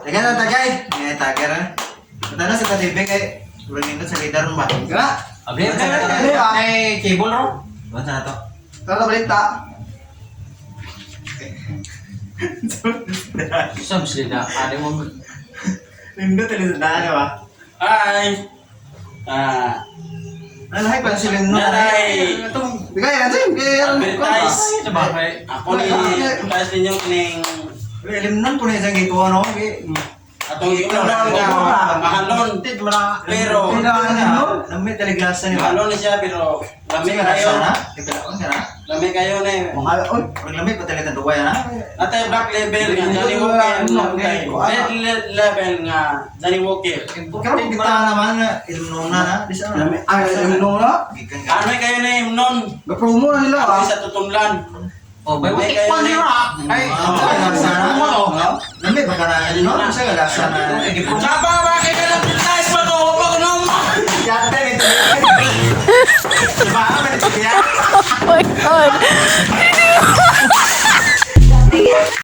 Taga na tagay. Ngay tagar. Matana sa TV kay murag nindot sa leader ba. Kana. Abli, Abli, ah. ay cable ro. Buwan sa to. Tara balita. Sam sila ani mo. Nindot ali sa daan ba? Ay. Ah, Nalahay pa sila no. Naray. Itong Bigay natin, bigay ron. Advertise. Sa bakay. Ako ni advertise ninyo kining Ilimnon po na isang gikuha no. Gi- atong ikunan nga mahalon. Pero Lamit talaga lasa ni ba? mahalon ni siya pero lami Lami kayo. na. Ikaw ka na. Lami kayo na. Mahal oy. Murag lamit pa talaga duway na. Atay Black Label nga Johnny Walker. Red Label nga Johnny Walker. Karon kita naman na ilimnon na na. Di sa Lami ay ano na? Gikan ka. Ano kayo na himnon? Ga-promo na nila Ako ah. sa tutunlan. Oh, bay May mo kayo tikpan ni- ni ra. Ay, Lasa na. Lamit ba ka na ilimnon? Sa lasa na. Saba ba kayo na advertise pa ko? Wala ko nung Yate nito. Diba? Oh my God.